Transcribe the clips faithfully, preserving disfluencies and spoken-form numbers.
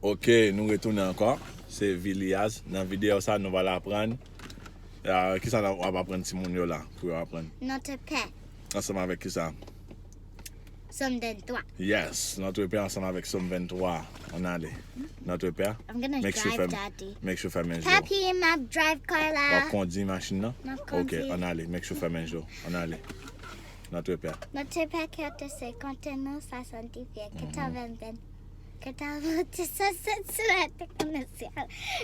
Ok, nou retounen ankò. Se Viliaz. Nan videyo sa, nou pral aprann, ah, kisa n ap aprann timoun yo la, pou yo aprann? Notre Père. Ansanm avèk kisa? Sòm venntwa. Yes, Notre Père ansanm avèk Sòm venntwa. Ann ale. Notre Père. I'm gonna make sure drive, fèm, Daddy. Make sure fèmen je w. Papi, m ap drive car la. W ap kondi machin nan? M ap kondi. Ok, ann ale. Make sure fèmen je w. Ann ale. Notre Père. Notre Père qui es aux cieux, que ton nom soit sanctifié, que ta venue vienne, que ta volonté soit faite sur la terre comme au ciel.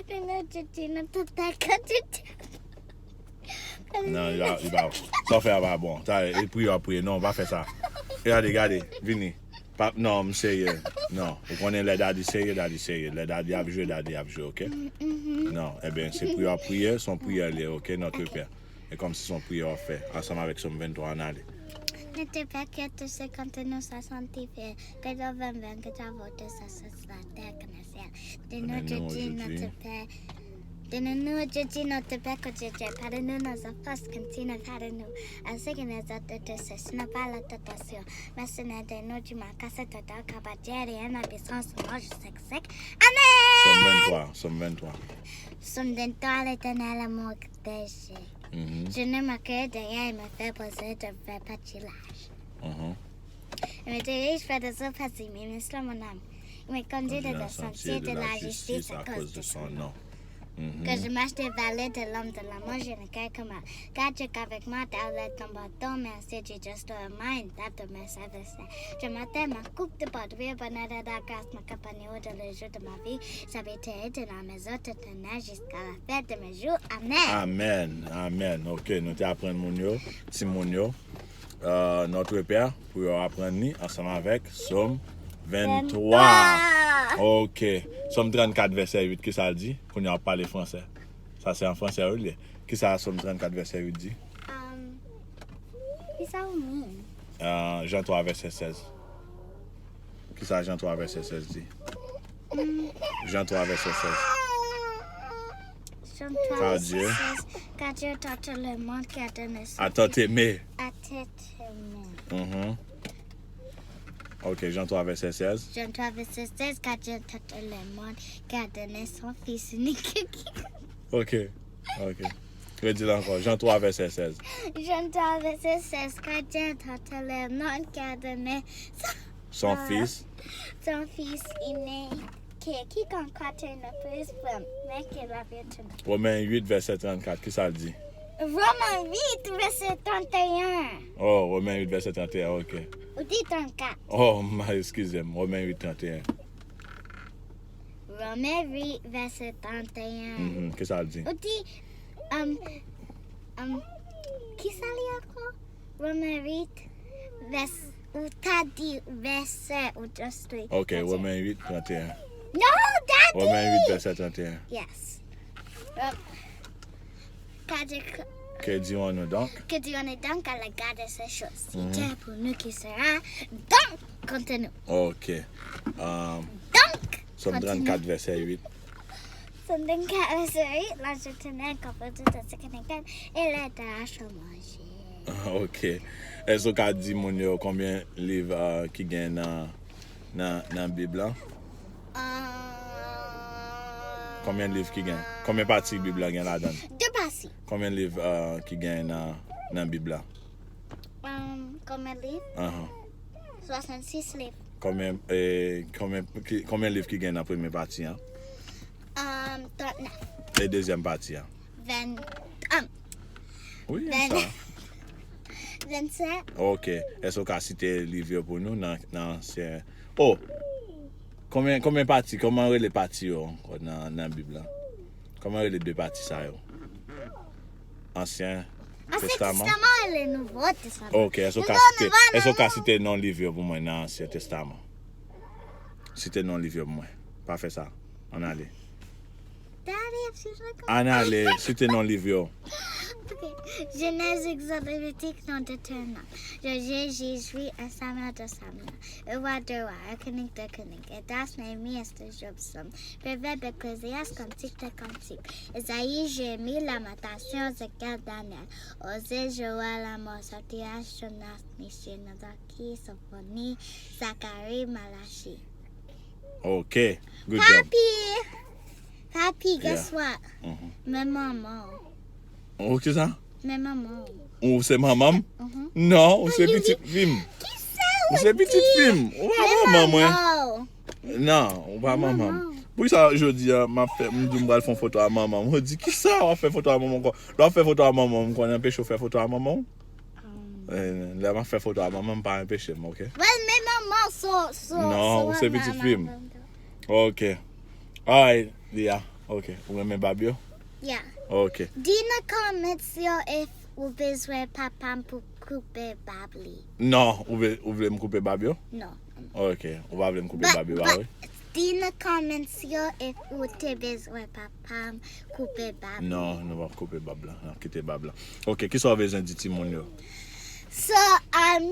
Donne-nous aujourd'hui notre pain quotidien. Non, li pa, li pa. Sa w fè a pa bon. Sa, e priye w ap priye. Non, pa fè sa. E gade, gade, vini. Pa, non, m serye. Non, ou konnen lè Daddy serye, Daddy serye. Lè Daddy ap jwe, Daddy ap jwe, ok? Non, ebyen, se priye w ap priye, se yon priyè l ye, ok, Notre Père. E kòmsi se yon priyè w ap fè, ansanm avèk Sòm venntwa, ann ale. Notre Père qui es aux cieux, que ton nom soit sanctifié, que ta venue vienne, que ta volonté soit faite sur la terre comme au ciel. Donne-nous aujourd'hui notre pain. Donne-nous aujourd'hui notre pain quotidien. Pardonne-nous nos offenses, comme nous pardonnons à ceux qui nous ont offensés. Ne nous mets pas à la tentation, mais délivre-nous du mal, car c'est à toi, car le pouvoir, la puissance, le règne, jusqu'au siècle. Amen. Sòm venntwa, Sòm venntwa. Sòm venntwa, L'Éternel est mon berger. Je ne manquerai de rien, il me fait reposer dans de verts pâturages. Il me dirige près des eaux paisibles, il inspire mon âme. Il me conduit dans des sentiers de la justice à cause de son nom. Que je marche dans la vallée de l'ombre de la mort, je ne crains que mal, car tu es avec moi, ta houlette, ton bâton me rassurent. Tu dresses devant moi une table devant mes adversaires. Tu m'as donné ma coupe de bord, oui, bonheur et la grâce m'accompagneront tous les jours de ma vie. J'habiterai dans la maison de l'Éternel jusqu'à la fin de mes jours. Amen. Amen. Amen. Ok, nou te aprann moun yo, timoun yo, euh, Notre Père, pou yo aprann li ansanm avèk Sòm venntwa. Venntwa. Ok. Sòm trannkat, vèsè uit, kisa l di? Kounye a w ap pale fransè. Sa se an fransè, wi, l ye. Kisa Sòm trannkat, vèsè uit di? Um, kisa ou mean? Euh, Jan twa, vèsè sèz. Kisa Jan twa, vèsè sèz di? Jan twa, vèsè sèz. Jan twa, vèsè sèz. Car Dieu a tant aimé le monde qu'il a donné son fils. A tant aimé. A tant aimé. Mhm. Ok, Jan twa, vèsè sèz. Jan twa, vèsè sèz, car Dieu a tant aimé le monde qu'il a donné son fils unique. Ok, ok. Redi l ankò. Jan twa, vèsè sèz. Jan twa, vèsè sèz, car Dieu a tant aimé le monde qu'il a donné son, son fils. Son fils unique, que quiconque croit en lui ne périsse point, mais qu'il ait la vie éternelle. Women uit, vèsè trannkat, kisa l di? Women uit, vèsè trannteyen. Oh, Women uit, vèsè trannteyen, ok. Ou di trannkat. Oh, ma, eskize m. Women uit, trannteyen. Women uit, vèsè trannteyen. Mhm, kisa l di? Ou di, um, um, kisa l ye ankò? Women uit, vès-, ou ta di vèsè, ou just read. Ok, vèsè. Women uit, trannteyen. No, Daddy! Women uit, vèsè trannteyen. Yes. Rom-, Ka di-, Que dirons-nous donc? Que dirons-nous donc à l'égard de ces choses? Si Dieu est pour nous, qui sera donc contre nous? Ok. Um, donc, Sòm trannkat, vèsè uit. Sòm trannkat, vèsè uit, l'ange l'Éternel confondit tous ceux qui le craignent et les donnera son manger. Ok. Èske w ka di moun yo konbyen liv, uh, ki gen nan, nan, nan Bib la? Euh, Konbyen liv ki gen? Konbyen pati Bib la gen ladan l? De pati. Konbyen liv, euh, ki gen nan, nan Bib la? Euh, konbyen liv? Ahan. Swasannsis liv. Konbyen, eh, konbyen, ki, konbyen liv ki gen nan premye pati an? Euh, trannèf. E dezyèm pati an? Ven, euh, Wi, ven, sa. Vennsèt. Ok. Èske w ka site liv yo pou nou nan, nan ansyen? Oh! Konbyen, konbyen pati? Kòman rele pati yo ankò nan, nan Bib la? Kòman rele de pati sa yo? Ansyen Testaman? Ansyen Testaman e le Nouvo Testaman. Ok. Èske w ka site, èske w ka site non liv yo pou mwen nan Ansyen Testaman? Site non liv yo pou mwen. Pa fè sa. Ann ale. Ann ale, site non liv yo. Ok. Genèse, Exode, Lévitique, Nombre, Deutéronome. Josué, Juge, Juillet, un Samuel, deux Samuel. Un Roi, deux Rois, un Chronique, deux Chroniques. Esdras, Néhémie, Esther, Job, Psaume. Proverbe, Ecclésiaste, Cantique, deux Cantiques. Ésaïe, Jérémie, Lamentations, Ézéchiel, Daniel. Osée, Joël, Amos, Sophronies, Jonas, Michée, Malachie, Sophonie, Zacharie, Malachie. Ok. Good job. Papi. Papi, guess Yeah. what? Men manman. Ou ki sa? Men manman. Ou se manman m? Non, ou se pitit fi m. Ou se pitit fi m. Ou pa manman mwen. Non, ou pa manman m. Pou sa jodi a, m ap fè, m di m pral fè yon foto a manman m. Ou di, ki sa w ap fè foto a manman m? Lè w ap fè foto a manman m, m konn anpeche w fè foto a manman w? Eh, lè m ap fè foto a manman m, pa anpeche m, ok? Well, men manman, so, so, Non, ou se pitit fi m. Ok. Alright, Lia. Ok. Ou renmen bab yo? Yeah. Ok. Di nan comments yo if ou bezwen papa m pou koupe bab li. Non, ou vle, ou vle m koupe bab yo? Non. Ok. Ou pa vle m koupe bab yo, pa vre? Di nan comments yo if ou te bezwen papa m koupe bab li. Non, nou pa koupe bab la. N ap kite bab la. Ok, ki sa w bezwen di timoun yo? So, um,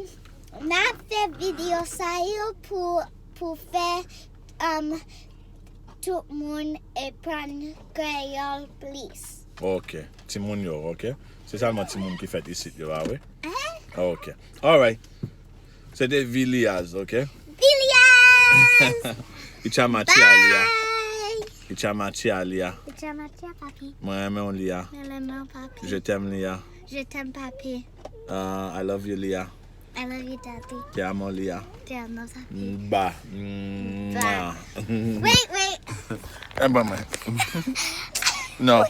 n ap fè videyo sa yo pou, pou fè, um, tout moun aprann kreyòl plis. Ok. Timoun yo, ok? Se sèlman timoun ki fèt isit yo, pa vre? Ok. Alright. Se te Viliaz, ok? Viliaz! Ichama Tia Lia. Bye! Ichama Tia Lia. Ichama Tia, papi. Mwen renmen w, Lia. Mwen renmen w, papi. Je t'aime, Lia. Je t'aime, papi. Uh, I love you, Lia. I love you, daddy. Te amo, Lia. Te amo, papi. Ba. Ba. Mwah. Wait, wait. E ban mwen. Non.